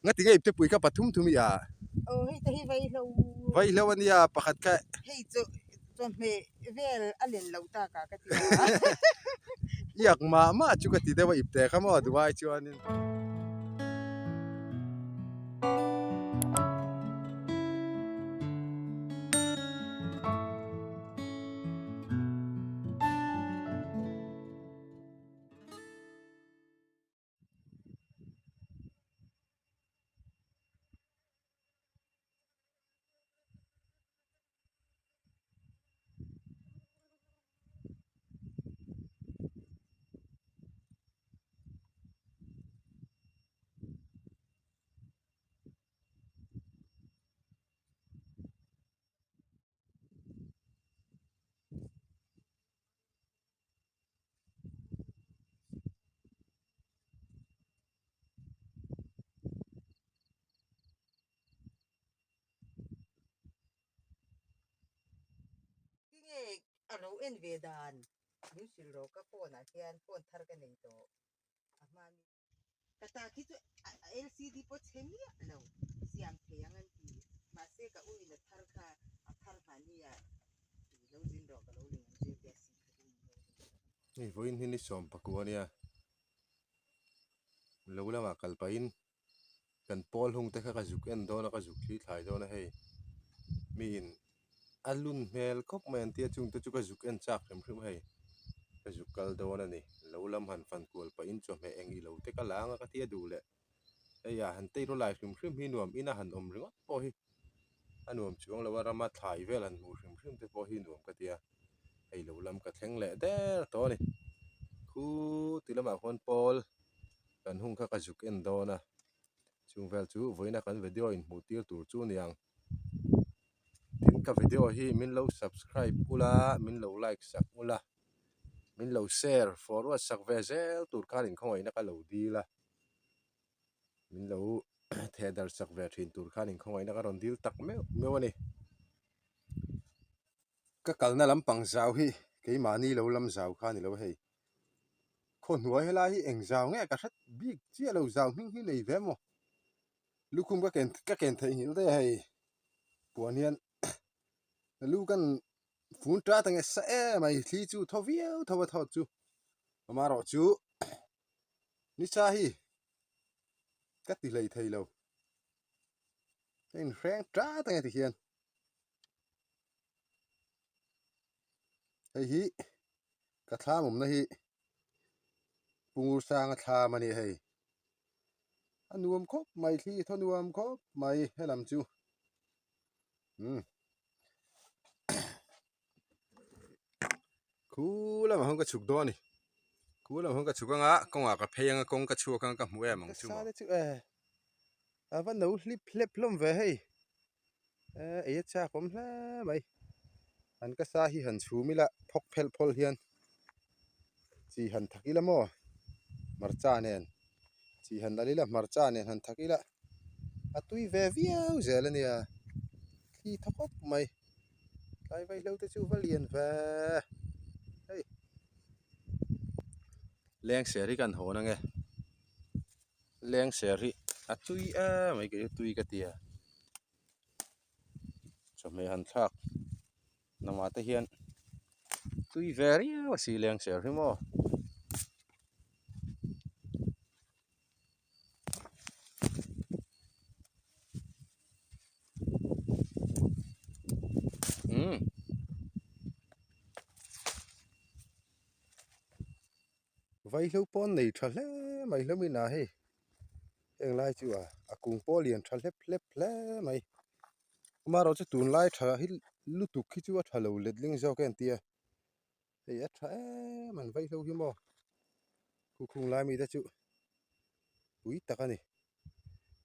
Nga tinge ipte pui kha pathum thum i a. Aw hei te hi vaihlo. Vaihlo a nia pakhat kha. Hei chu chawhmeh vel a len lo tak a ka ti a. I ak mah mah chu ka ti deuh a ipte kha maw duai chuanin. Tinge a lo en ve dan min hrilh rawh ka phone ah hian phone thar ka nei tawh a hma mi ka ta khi chu LCD pawh chhe miah lo siam thei ang an ti mahse ka u in a thar kha a thar hmahni ah lo zin rawh ka lo ling ang che tia si. Hei vawiin hi ni sawm pakua a nia lo lamah kal pahin kan pawl hung te kha ka zuk en dawn a ka zuk thli thlai dawn a hei miin a lun hmel khawp mai an tia chung te chu ka zuk en chak hrim hrim a hei ka zuk kal dawn a ni lo lam han fan kual pahin chawhmeh eng ilo te ka la ang a ka tia duh leh hei ah han tei rawlai hrim hrim hi nuam ina han awm ringawt pawh hi a nuam chuang lo a rama thlai vel han hmuh hrim hrim te pawh hi nuam ka tia. hei lo lam ka thleng leh der tawh a ni khu ti lamah khuan pawl kan hung kha ka zuk en dawn a chung vel chu vawiina kan video inhmuh tir tur chu a ni ang tin ka video hi min lo subscribe ula min lo like sak ula min lo share forward sak ve zel tur khan inkhawngaihna ka lo dil a min lo theh dar sak ve thin tur khan inkhawngaihna ka rawn dil tak meuh meuh a ni. Ka kalna lampang zau hi keimahni lo lam zau kha a ni lo hei. Khaw hnuai helai hi eng zau nge ka hre bik chiah lo zau hming hi nei ve maw? Lukhum ka ken ka ken theihnghilh daih a hei puan hian lu kan fun tat ang e sa em a thli chu thaw viau tho a thawt chu amaherawh chu nisa hi ka ti hlei thei lo ka inhreng tat ang e tikhian. Hei hi ka thlam awmna hi Pungur sanga thlam a ni hei a nuam khawp mai thli thaw nuam khawp mai helam chu umm khu lamah hian ka chhuk dawn a ni khu lamah hian ka chhuk anga kawngah ka phei anga kawng ka chhuak anga ka hmu em ang chu maw. A va no hlip hlep hlawm ve hei eh ei a chak awm hle mai an ka sa hi han chhum ila phawk phelh phawlh hian chi han thak ila maw hmarcha nen chi han nalh ila hmarcha nen han thak ila a tui ve viau zel a nia thli tha khawp mai tlai vaihlo te chu va lian ve hei leng ser hi kan hawn ange. Leng ser hi a tui em mai kei chu tui ka ti a chawhmeh han thlak namah te hian tui ve riau a si leng ser hi maw. Umm. Vaihlo pawh an nei tha hle mai hlawm in a hei heng lai chu a a kung pawh a lian tha hlep hlep hle mai amaherawh chu tunlai tha hi lutuk hi chu a tha lo letling zawk em tia hei a tha em an vaihlo hi maw khukhung lai mi te chu pui tak a ni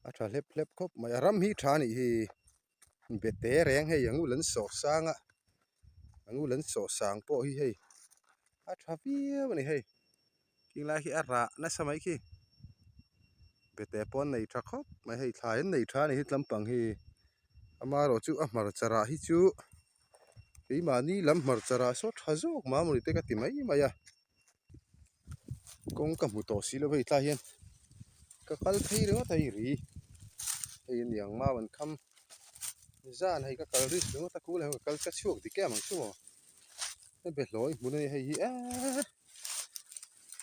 a tha hlep hlep khawp mai a ram hi tha a nih hi bete reng hei a ngul an sawh sang a a ngul an sawh sang pawh hi hei a tha viau a ni hei khing lai khi a rah nasa mai khi bete pawh an nei tha khawp mai hei thlai an nei tha a ni hi tlampang hi amaherawh chu a hmarcha rah hi chu keimahni lam hmarcha rah saw tha zawk mah mawni te ka ti mai mai a. Kawng ka hmu tawh si lo hei tlai hian ka kal phei ringawt a hei ri. Hei a ni ang mau an kham zan hei ka kal risk ringawt a kul ka kal ka chhuak dik em ang chu maw hei behlawi hmun a ni hei hi eee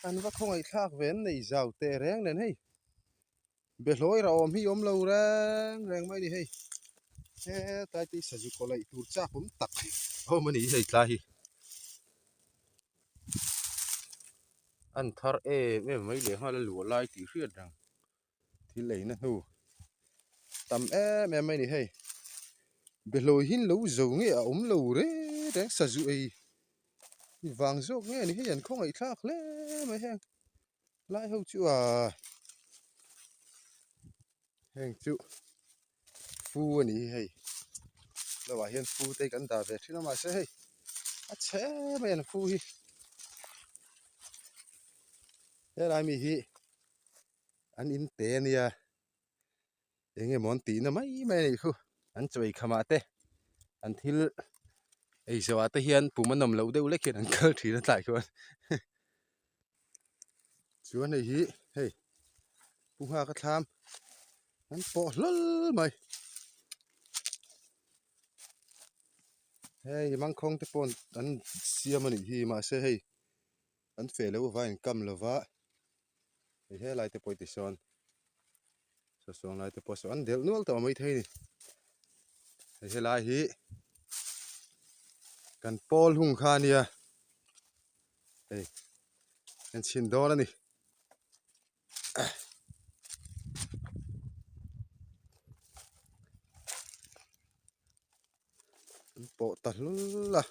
an va khawngaih thlak ve an nei zau teh reng nen hei behlawi rah awm hi awm lo reng reng mai a ni hei hetlai te hi sazu kaw laih tur chak awm tak a awm a ni hei tlai hi. An thar em em mai leh nghal a luah lai tih hriat reng. Thil eina hnu tam em em mai a ni hei. Behlawi hi lo zo nge a awm lo reng reng sazu ei vang zawk nge a ni hei an khawngaih thlak hle mai heng lai ho chu aa heng chu fu a ni hi hei lovah hian fu te hi kan dah ve thin a mahse hei a chhe em mai an fu hi helai mi hi. An in te ania eng emaw an tihna mai mai a nih khu an chaw ei khamah te an thil ei zawhah te hian pum a nawm loh deuh lek hian an kal thin a tlai chuan chuan hei hi hei pu nghak a thlam an pawh hlawl mai hei mangkhawng te pawh an siam a nih hi mahse hei. An feh loh avangin an kam lova, hei helai te pawh i ti sawn, sawsawng lai te pawh saw an delh nual tawh maithei a ni. Hei helai hi kan pawl hung kha a nia, hei kan chhin dawn a ni. An pawh ta hlul a.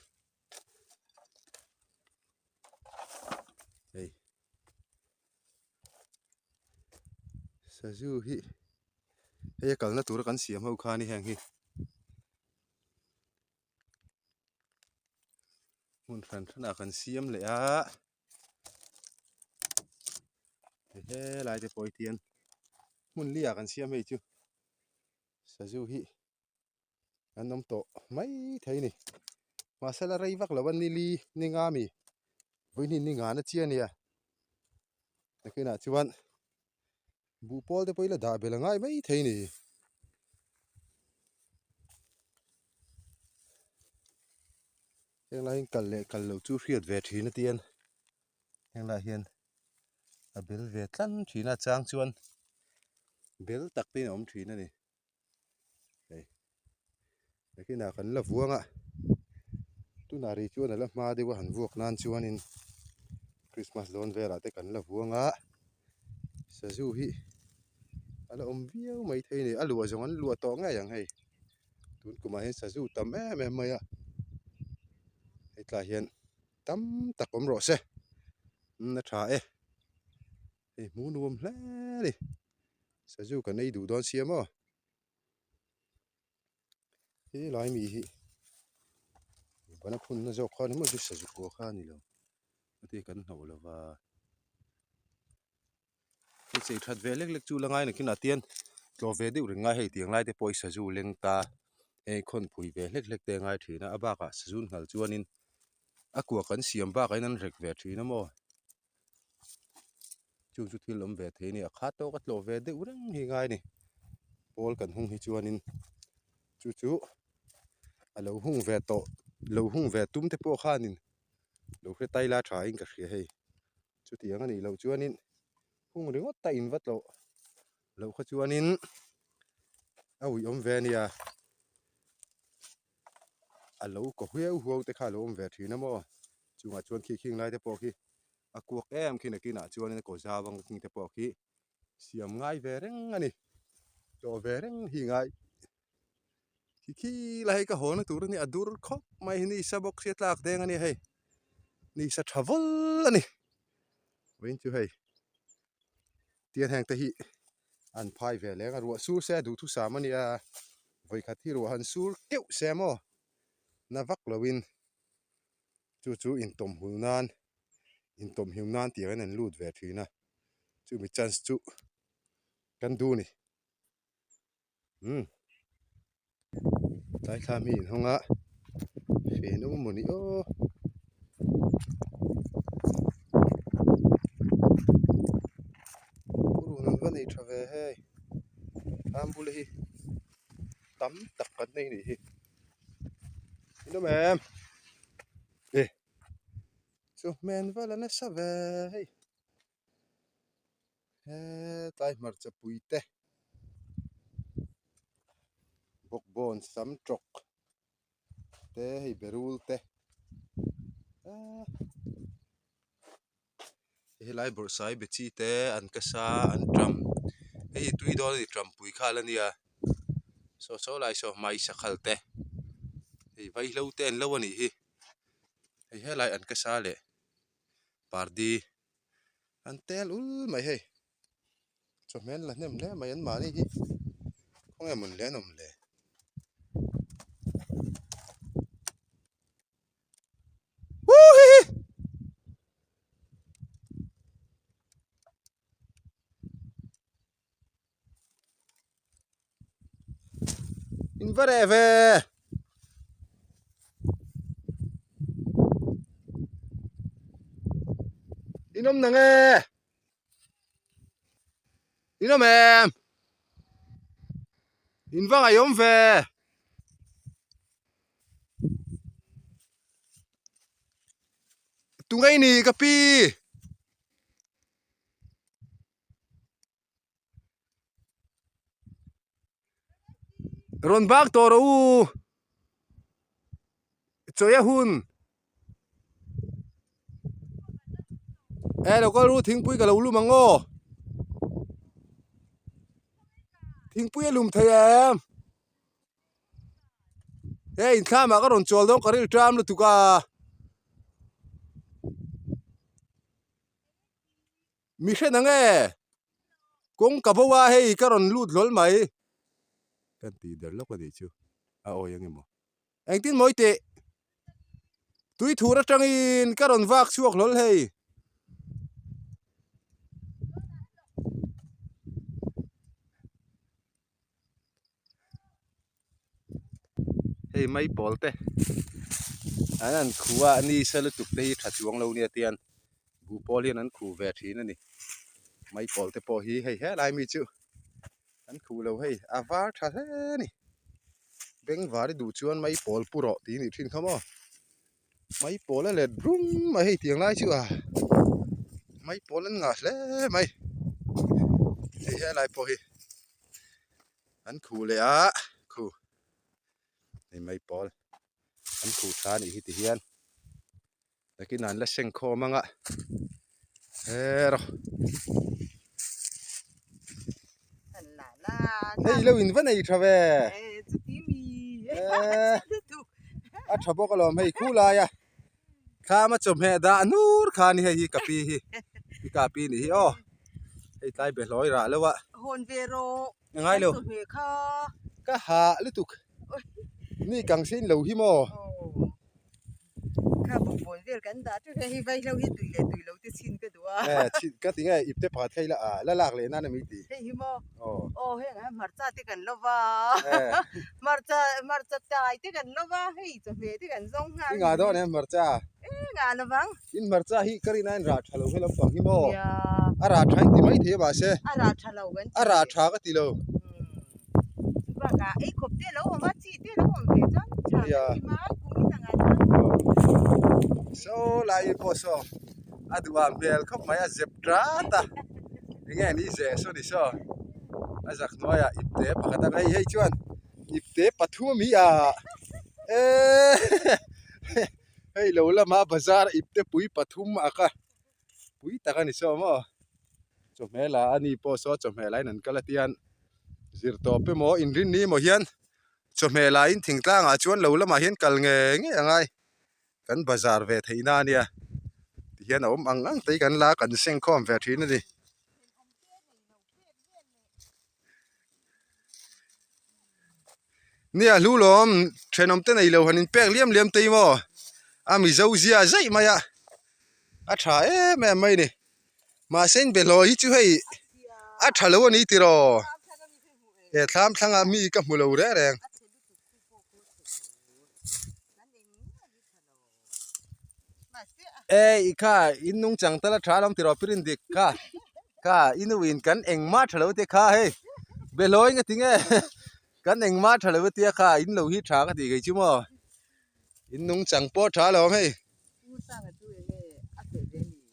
Hei sazu hi hei a kalna tura kan siam ho kha a ni heng hi hmun hran hranah kan siam leh a helai te pawh hi tian hmun li ah kan siam hei chu sazu hi. An awm tawh mai thei a ni. Mahse la rei vak lo a nili ni nga mi vawihnih ni nga na chiah a nia. Nakinah chuan buh pawl te pawh hi la dah belh a ngai mai thei a ni. Heng lai hian kal leh kal loh chu hriat ve thin a tian heng lai hian a bel ve tlang thin a chang chuan bel tak te in a awm thin a ni. Hei nakinah kan la vuang a tunah rih chuan a la hma deuh a han vuak nan chuanin Christmas dawn velah te kan la vuang a sazu hi a la awm viau mai thei a ni a luah zawng an luah tawh ngei ang hei tun kumah hian sazu tam em em mai a hetlai hian tam tak awm rawh se a tha e. Hei hmuh nuam hle a ni sazu kan ei duh dawn sia maw he lai mi hi bana phunna zawk kha ni maw chu sazu kua kha a ni lo heti kan hnawh lo va hei chei that ve lek lek chu la ngai nakin ah tian tlawh ve deuh reng ngai hei tiang lai te pawh hi sazu leng ta hei khawnpui ve hlek hlek te a ngai thin a a bakah sazu nghal chuanin a kua kan siam bakah hian an rek ve thin a maw. Chung chu thil awm ve thei a ni a kha tawk a tlawh ve deuh reng hi ngai a ni pawl kan hung hi chuanin chu chu a lo hung ve tawh lo hung ve tum te pawh khanin lo hre tai la tha in ka hria hei chutiang a nih loh chuanin hung ringawt ta in va tlawh loh kha chuanin a ui awm ve a nia a lo kaw huau huau te kha a lo awm ve thin a maw. Chungah chuan khi khing lai te pawh khi a kuak em khi nakinah chuanin a kaw zau ang khing te pawh khi siam ngai ve reng a ni. Tlawh ve reng hi ngai khi khi lai hi ka haw na tur a ni a dur khawp mai hi nisa bawk sia tlak deng a ni hei nisa tha vawl a ni. Vawiin chu hei tiang heng te hi an phai ve leng a ruah sur se a duhthusam a nia vawikhat hi ruah han sur keuh se maw na vak loin. Chu chu intawm hul nan intawm him nan tih angin an lut ve thin a chumi chance chu kan duh a ni umm tlai thlam hi inhawng a fen awm mawni aw. Purun an va nei tha ve hei thlam bula hi. Tam tak kan nei nih hi. Inawm em? E chawhmeh vel a nasa ve hei. Hetlai hmarcha pui te bawkbawn sam tawk te hei berul te ahh helai bawrhsai be chi te an ka sa an ṭam hei hi tui dawn a ni ṭampui kha la nia saw saw lai saw mai sakhal te hei vaihlo te an lo a nih hi hei helai an ka sa leh pardi an tel ul mai hei chawhmeh an la hnem hle mai an mahni hi khawnge mawn le an awm le. In va reh ve. In awm nang e. In awm em. In va ngaihawm ve. Tunge i ni ka pi. Rawn bak tawh rawh u. Chawi a hun. E lo kal ru thingpui ka lo lum ang aw. Thingpui a lum thei em? He inthlamah ka rawn chawl dawn ka ril ṭam lutuk a. Mi hre nang e, kawng ka bo a hei ka rawn lut hlawl mai. Kan tih der lawk a nih chu, a awi ang emaw. Engtin mawi teh, tui thur atangin ka rawn vak chhuak hlawl hei. Hei mai pawl te an han khu a ni sa lutuk te hi tha chuang lo nia tian buh pawl hian an khu ve thin a ni mai pawl te pawh hi hei helai mi chu an khu lo hei a var tha hle a ni bengvar i duh chuan mai pawl pu rawh tih a nih thin kha maw mai pawl a let rum mai hei tiang lai chu a mai pawl an ngah hle mai hei helai pawh hi. An khuh leh a khu hei mai pawl an khuh tha anih hi ti hian nakin an la seng khawm ang a hero hei lo in va nei tha ve a tha bawk alawm hei khu lai a Thlama chawhmeh dah nur kha a ni hei hi ka pi hi i ka pi nih hi aw hei tlai be hlawi rah lo a Hawn ve rawh a ngai lo kan chawhmeh kha ka hah lutuk mi kang sin lo hi maw kha bawkbawn vel kan dah teuh hian hei vaihlo hi tui leh tui lo te chhin ka duh a e chhin ka ti nge ipte pakhat kha ila ah la lak leh nan a mi ti hei hi maw aw aw heng ah hmarcha te kan lo va hmarcha hmarcha tai te kan lo va hei chawhmeh te kan zawng nghal I ngah dawn em hmarcha? E ngah lovang. In hmarcha hi ka rin aiin rah tha lo helam pang hi maw? Nia. A rah tha in ti mai thei a mahse. A rah tha lo kan ti. A rah tha ka ti lo. Chubakah ei khawp te lo awm a, chi te lo awm ve chuan tha kan ti mai kum in ang ah chuan. Saw lai pawh saw a duhah hmel khawp mai a zep tat a enge ni zeh saw ni saw a zak hnuaiah ipte pakhat a hei hei chuan ipte pathum a mi a eee hei lo lama bazar ipte pui pathum a ka pui tak a ni saw maw chawhmeh lah a ni pawh saw chawhmeh lah in an kal a tian zir tawp emaw inrinni emaw hian chawhmeh lah in thingtlang ah chuan lo lamah hian kal ngei ngei a ngai. Kan bazar ve theih na ania tihian a awm ang ang te hi kan la kan seng khawm ve thin a ni. Nia hlu lawm thenawm te nei lo han in pek liam liam te hi maw a mizo zia zaih mai a a tha em em mai a ni mahse in behlawi hi chu hei a tha lo a ni tiraw he thlam thlangah mi ka hmu lo reng reng. E i kha in nung chang tala tha alawm tiraw pirin dik kha kha i nu in kan engmah tha lo te kha hei behlawi nga tinge. Kan engmah tha lo atia kha in lo hi tha ka tih kei chu maw. In nungchang pawh tha lo hei.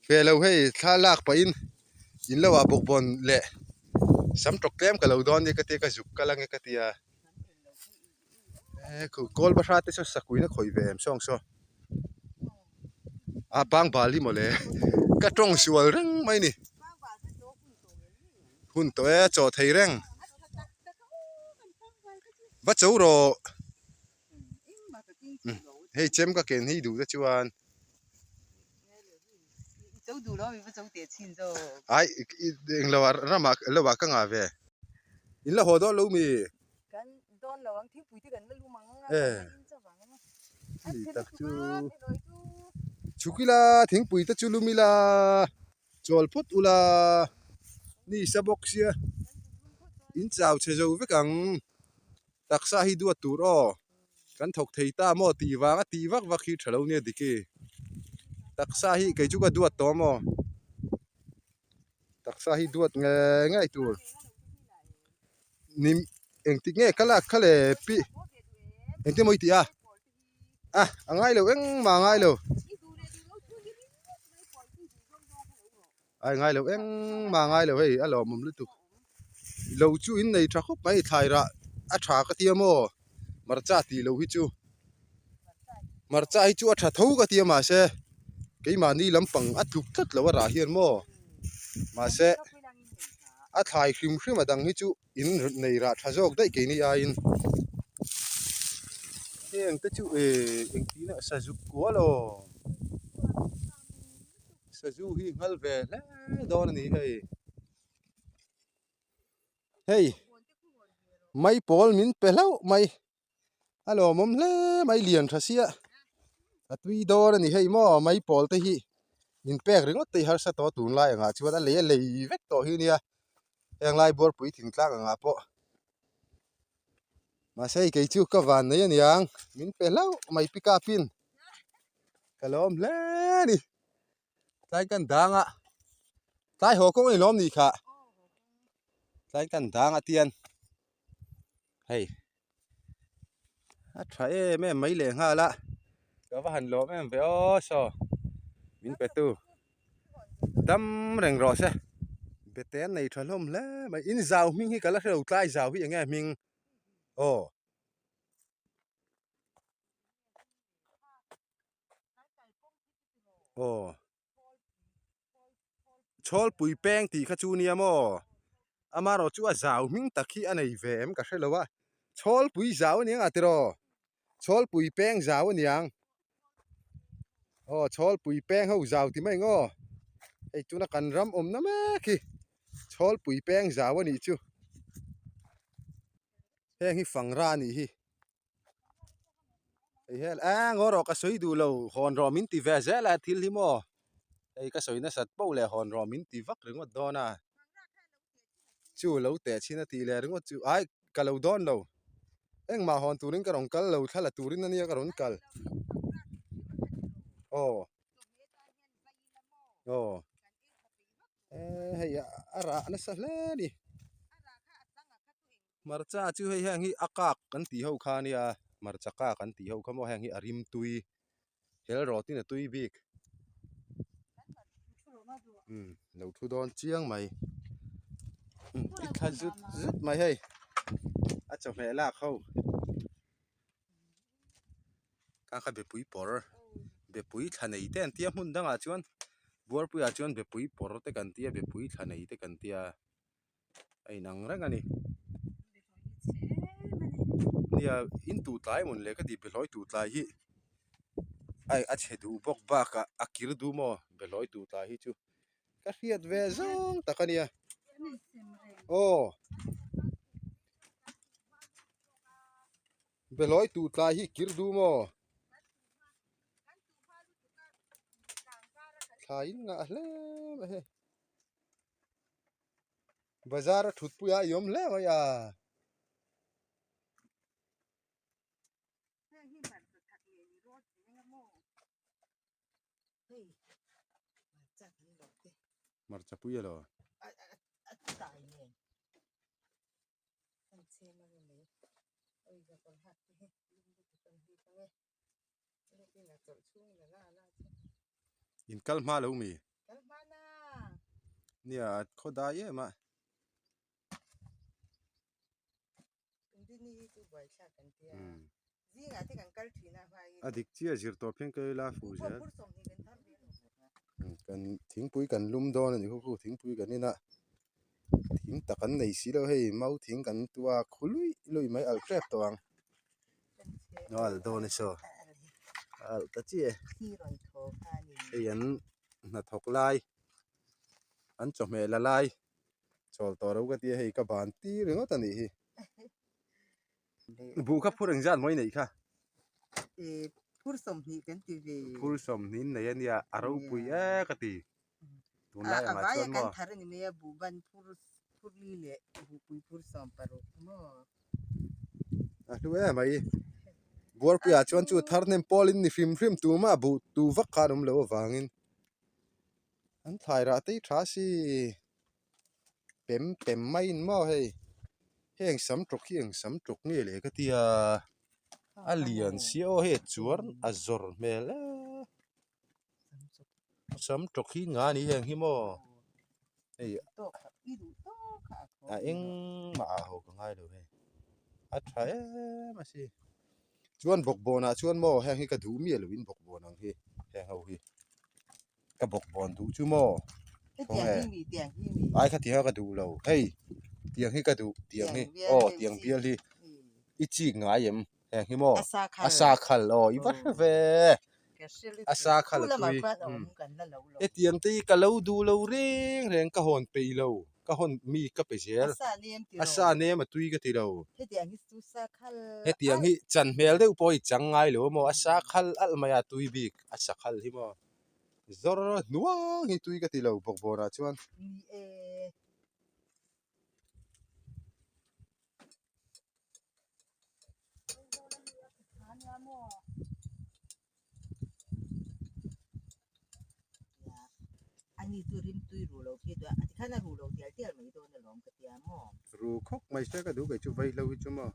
Feh lo hei thla lak pahin in lo ah bawkbawn leh sam tawk tlem ka lo dawn nia ka tia ka zuk kal ange ka tia. Eh khu kawl bahra te saw sakuina khawih ve em sawng saw. A pangbal hi mawle ka tawng sual reng mai ni. Hun tawh e chaw thei reng. Va cho rawh. Hei chem ka ken hi duh te chuan. Ai englo ah ramah lo ah ka ngah ve. In la haw dawn lo mi. E chumi tak chu chhuk ila thingpui te chu lum ila chawl phawt ula ni sa bawk sia in chau chhe zo vek ang taksa hi duat tur aw kan thawk thei ta maw tih vang a tih vak vak hi tha lo nia Diki taksa hi kei chu ka duat tawh maw taksa hi duat ngei ngei tur. Nim engtik nge ka lak kha le pi engtin maw i tih a a a ngai lo engmah a ngai lo a ngai lo engmah a ngai lo hei a lawmawm lutuk lo chu in nei tha khawp mai thlai rah a tha ka tia maw hmarcha tih loh hi chu hmarcha hi chu a tha tho ka tia mahse keimahni lampang a tluk tlat lo a rah hian maw mahse. A thlai hrim hrim a dang hi chu in nei rah tha zawk daih keini aiin heng te chu eh engtin a sazu kual aw sazu hi nghal ve hle dawn a ni hei hei mai pawl min pe hlauh mai. A lawmawm hle mai lian tha sia a tui dawn a ni hei maw mai pawl te hi in pek ringawt te hi harsa tawh tunlai angah chuan a lei a lei vek tawh hi nia heng lai buarpui thingtlang angah pawh mahse hei kei chu ka van nei aniang min pe hlauh mai pick up in ka lawm hle a ni tlai kan dang a tlai haw kawng a ni lawm ni kha tlai kan dang a tian. Hei a tha em em mai leh nghal a ka va han lawm em ve aw saw min pe tu dam reng rawh se bete an nei tha hlawm hle mai in zau hming hi ka la hrelo tlai zau hi eng nge hming aw. Aw. Chhawlpui peng tih kha chu nia maw? Amaherawh chu a zau hming tak hi a nei ve em ka hre lo a, Chhawlpui zau a ni ang a tiraw? Chhawlpui peng zau a ni ang. Aw Chhawlpui peng ho zau ti mai ang aw. Hei tuna kan ram awmna mek hi Chhawlpui peng zau a nih chu. Heng hi fangra a nih hi. Hei hel eng aw rawh ka sawi duh lo hawn rawh min ti ve zel a thil hi maw hei ka sawi nasat poh leh hawn rawh min ti vak ringawt dawn a chu lo teh chhin a tih leh ringawt chu ai ka lo dawn lo engmah hawn turin ka rawn kal lo thla la turin ania ka rawn kal aw aw hei a rah nasa hle a ni. Hmarcha chu hei heng hi a kak kan tih ho kha ania hmarcha kak an tih ho kha maw heng hi a rim tui hel rawt in a tui bik umm lo thu dawn chiang mai umm i thla zut zut mai hei a chawhmeh lak ho kha kha bepui pawr bepui thla nei te an tia hmun dangah chuan buarpuiah chuan bepui pawr te kan tia bepui thla nei te kan tia. a inang reng a ni nia in tuh tlai mawn le ka tih behlawi tuh tlai hi ai a chhe duh bawk bakah a kir duh maw behlawi tuh tlai hi chu ka hriat ve zawng tak a nia aw behlawi tuh tlai hi kir duh maw thlai in ngah hle mai hei. Bazar a thut pui a i awm hle mai a. Hmarcha pui alo. sem a ni mai. Oi ka kawr hak te hi lum lutuk kan hlip ang e. Lutin a chawlh chhung la la la chu. In kal hma lo mi? Kal hma na. Nia a khaw dai em a. Dini hi chu buaithlak kan tia. Zingah te kan kal thin a hmain. A dik chiah zir tawp hian ka ila fu zel. Pur 20 kan thar ve tawh. Kan thingpui kan lum dawn a ni khuku thingpui kan in a thing tak an nei si lo hei mau thing kan tua khu luih luih mai alh tep tawh ang. A alh dawn a saw a alh ta chiah e. Hei an hnathawk lai an chawhmeh la lai. Chawl tawh lo ka tia hei ka ban tir ringawt a nih hi. Buh kha phur engzat maw i neih kha? Phur 20 kan ti ve. Phur 20 in nei a nia, a ropui e ka ti. Tunlai angah chuan maw? A vaia kan thar a ni mai a, buh ban phur phur li leh buhpui phur 16 maw? A hlu em mai. Buarpuiah chuan chu thar hnem pawl in ni hrim hrim tumah buh tu vak khan awm loh avangin. An thlai rah te hi tha si pem pem mai in maw hei heng sam tawk hi eng sam tawk nge le ka tia a lian si aw hei a chuar a zawr hmel e sam tawk hi nga ni heng hi maw hei a engmah ah ho ka ngai lo hei a tha em a si chuan bawkbawn ah chuan maw heng hi ka duh miah lo in bawkbawn ang hi heng ho hi. Ka bawkbawn duh chu maw? Tiang hi mi, tiang hi mi. Ai kha tiang kha ka duh lo. Hei, tiang hi ka duh, tiang hi. Aw, tiang bial hi. I chik ngai em? Heng hi maw? A sa khal. A sa khal, aw, i va hre ve. A sa khal a tui. E tiang te hi ka lo duh lo reng reng, ka hawn peih lo. Ka hawn mi ka pe zel. A sa nem ti lo. A sa nem a tui ka ti lo. Hetiang hi chu sa khal. Hetiang hi chan hmel deuh pawh i chang ngai lo maw? A sa khal alh mai a tui bik. A sa khal hi maw? Zawr hnuang hi tui ka ti lo bawkbawnah chuan. Ni e. Ani chu rim tui ru lo khi chuan a tikhan a ru lo tial tial mai dawn alawm ka tia maw. Ru khawk mai se ka duh kei chu vaihlo hi chu maw.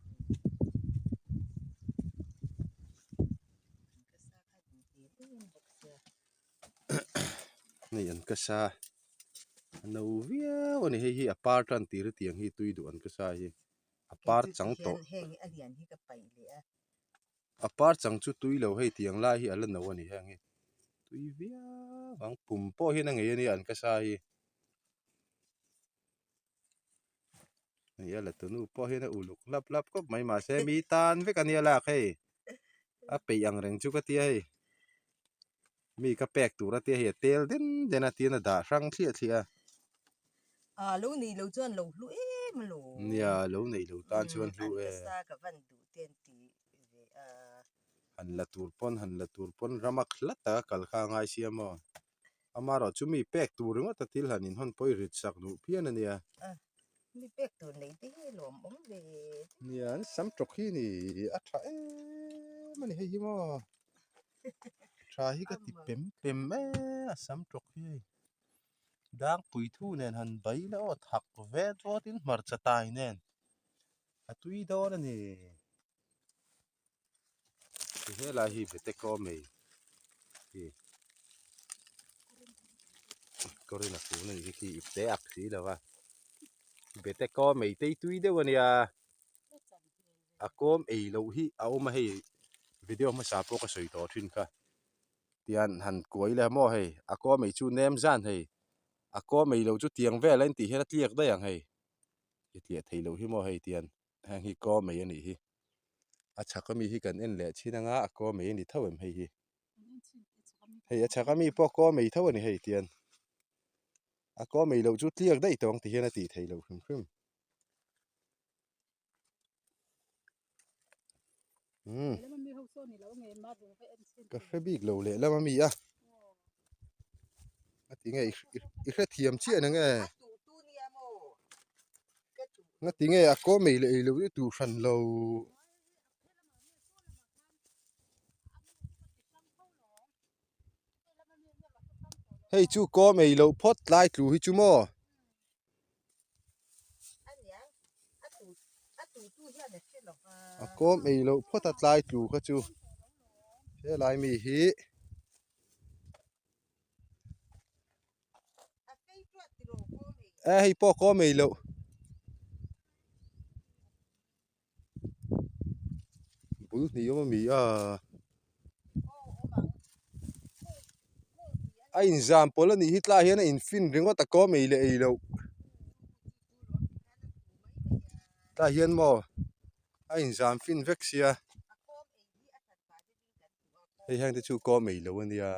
Hei an ka sa a no viau a ni hei hi a par tan tir tiang hi tui duh an ka sa hi a par chang tawh. A par chang chu tui lo hei tiang lai hi a la no a ni heng hi tui viau ang pum pawh hian a ngei a nia an ka sa hi. Hei a la tunu pawh hian a uluk lap lap khawp mai mahse mi tan vek a nia lak hei a peih ang reng chu ka tia hei mi ka pek tur a tia hei a tel den den a tiin a dah hrang thliah thliah a. A lo nei lo chuan lo hlu em a lo. Nia lo nei lo tan chuan hlu e. An ka sa ka van duh te an ti ve a. Han la tur pawn han la tur pawn ram a hla taka kal kha a ngai sia maw. Amaherawh chu mi pek tur ringawt a thil han inhawn pawh i rit sak duh phian a nia. Mi pek tur nei te hi lawm awm ve. Nia an sam tawk hi ni a tha em a ni hei hi maw. Tha hi ka ti pem pem e a sam tawk hi hei. Dangpui thu nen han bai la aw thak vet vawtin hmarcha tai nen a tui dawn a ni. Helai hi Beteko mei hi kawrin a fun a nih hi khi ipte ak si lo va Beteko mei te hi tui deuh a nia a kawm ei loh hi a awm a hei video hmasa pawh ka sawi tawh thin kha tian han kuai leh maw hei a kawm ei chu nem zan hei a kawm ei loh chu tiang vel a intih hian a tliak daih ang hei i tliah theih loh hi maw hei tian heng hi kaw mai a nih hi a chhak ami hi kan en leh chin anga a kaw mai a ni tho em hei hi hei a chhak ami pawh kaw mai tho a ni hei tian a kaw mai loh chu tliak daih tawh ang ti hian a tih theih loh hrim hrim umm ka hre bik lo leh lam ami a a ti nge i hrethiam chiah na nge. Nga ti nge a kaw mei leh ei lo hi tur hran lo. Hei chu kaw mei loh phawt tlai tlu hi chu maw. A kawm ei loh phawt a tlai tlu kha chu helai mi hi e hei pawh a kawm ei loh. Bul hnih awm ami a a inzam pawl anih hi tlaiah hian a infin ringawt a kawm ei leh ei loh tlaiah hian maw a inzam fin vek sia hei hian te chu kawm ei loh ania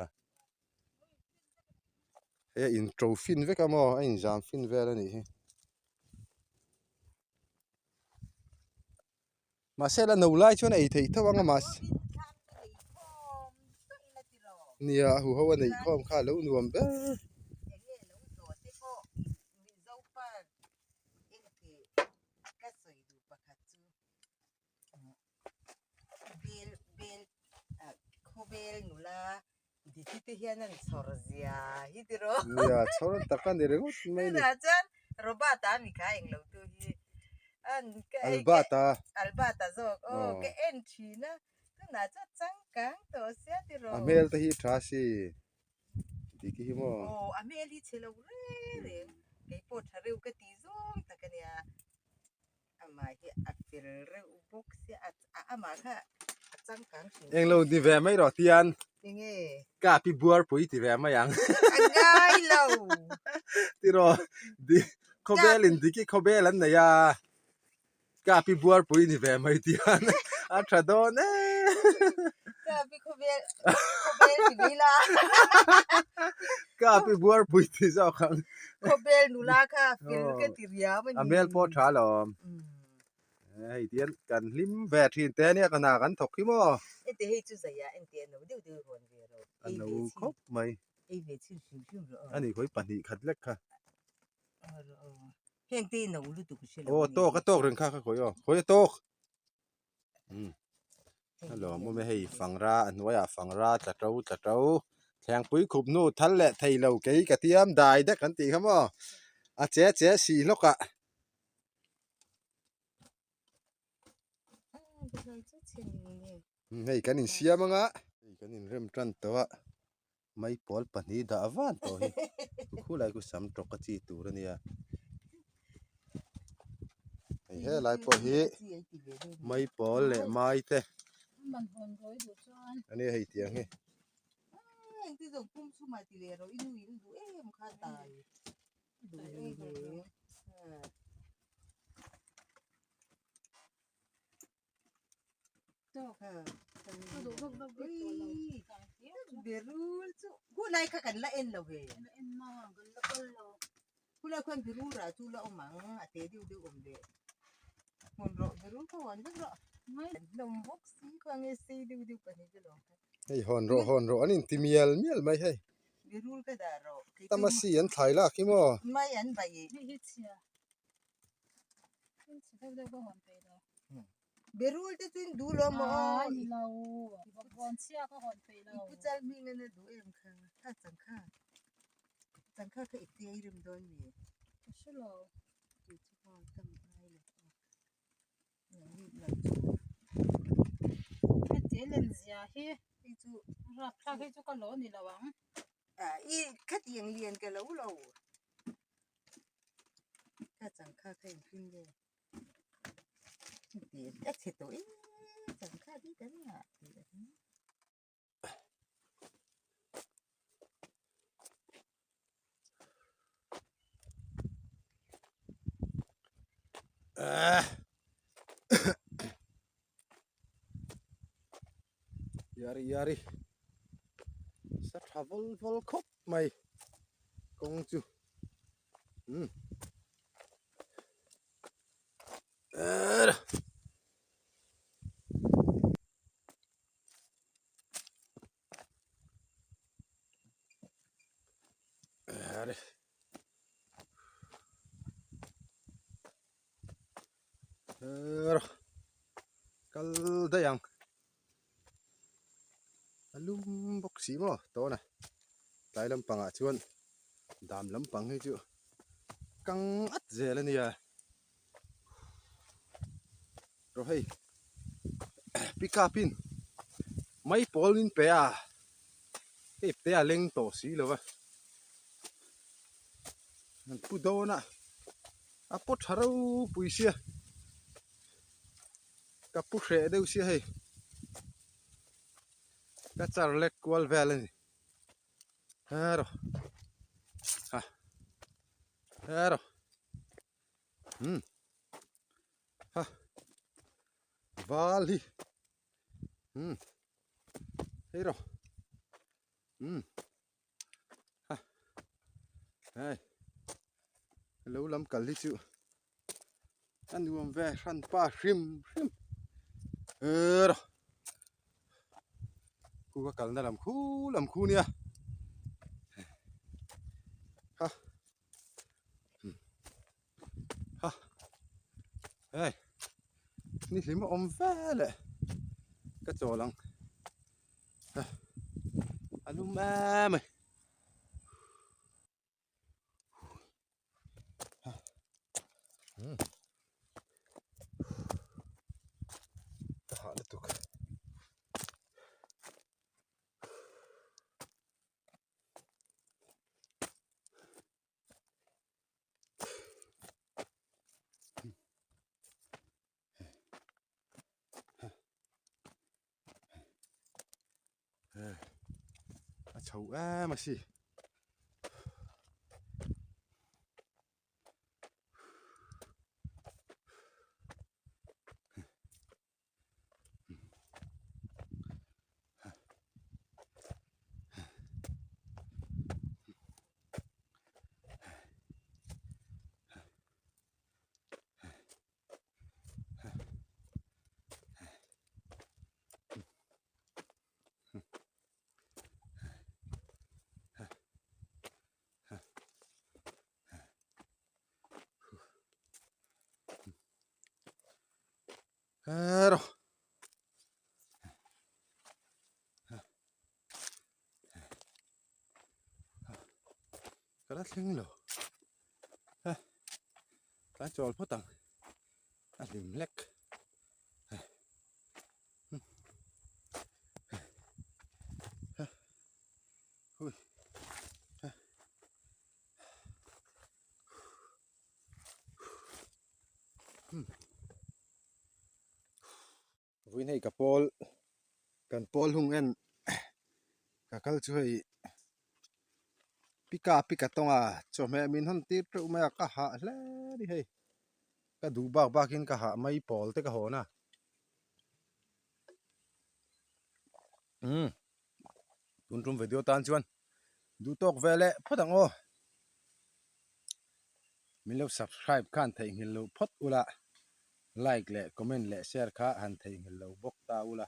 hei a intro fin vek a maw a inzam fin vel anih hi. Mahse la no lai chuan a ei theih tho ang a mahse nia a huho a neih khawm kha a lo nuam ber. Nia chhawr tak a ni ringawt mai a ni. Albert-a. A hmel te hi tha si tih khi hi maw. Englo ni ve mai rawh tian ka pi buar pui ti ve mai ang tiraw khawvel in dik hi khawvel an nei a ka pi buar pui ni ve mai tian a tha dawn e ka pi buar pui ti zawk ang a hmel pawh tha alawm hei tian kan hlim ve thin te ania ka hna kan thawk hi maw a no khawp mai a ni khawi pahnih khat lek kha aw tawk a tawk reng kha kha khawi aw khawi a tawk. A lawm awm e hei fangra a hnuaiah fangra tla to tla to thlengpui khup hnu thal leh thei lo kei ka tiam dai dek an tih kha maw a che che si hlawk ah. Hei kan insiam anga hei kan inrem tan tawh a maipawl pahnih dah van tawh hi khulai khu sam tawk a chi tur a nia hei helai pawh hi maipawl leh mai te a nia hei tiang hi. Hunlai kha kan la en lo ve. Hunlai khuan birul rah chu la awm ang a te deuh deuh awm leh. Hmun rawh birul kha huan vek rawh. Hlawm bawk si kha nge sei deuh deuh pahnih te lawm kha. Hei hawn rawh hawn rawh an inti mial mial mai hei. Birul ka dah rawh. Tamasi an thlai lak hi maw. Mai an bai. Hei hi chhia. Hei chhe deuh deuh ka hawn peih lo. Berul te chu in duh lo maw aw. Ni lo, vawn chhia ka hawn peih lo. I pu chal hming in a duh em kha, kha changkha, changkha kha i tei rem dawn mi? Ka hre lo. Tui chu hawn ka mi ngai lo aw. Nang ni lam chu. Heti lem zia hi. Hei chu. Rapthlak hi chu ka lo ni lo ang. I khatiang lian ka lo lo. Kha changkha kha engtin nge? A chhe tawh em changkha hi kan ngah tih a ni. Yari yari sa tha vawl vawl khawp mai kawng chu umm kal daih ang a lum bawk si maw tawna tlai lampangah chuan dam lampang hi chu kang at zel a nia. Rawh hei pick up in mai pawl in pe a hei te a leng tawh si lo va an pu dawn a a paw tha ropui sia ka pu hreh deuh sia hei ka char lek kual vel a ni hero ha hero umm ha val hi umm hei rawh umm ha hei lo lam kal hi chu a nuam ve hran pa hrim hrim rawh khu ka kalna lam khu lam khu nia ha. Ha hei ni hlim a awm vel eh ka chawl ang ha a lum em mai ha umm ka hah lutuk. A chho em a si. Rawh. Ka la thleng lo. Ha. Ka chawl phawt ang. A hlim hlek. Ha. Hui. Ha. Vawiin hei ka pawl kan pawl hung en ka kal chu hei pika pika tawnga chawhmeh min hawn tir teuh mai a ka hah hle a ni hei ka duh bak bak in ka hah mai pawl te ka hawn a umm tun tum video tan chuan duh tawk ve leh phawt ang aw. Min lo subscribe khan theihnghilh loh phawt ula, like leh comment leh share kha han theihnghilh lo bawk ta ula.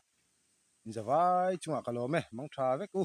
Inzavai chungah ka lawm e, mang tha vek u.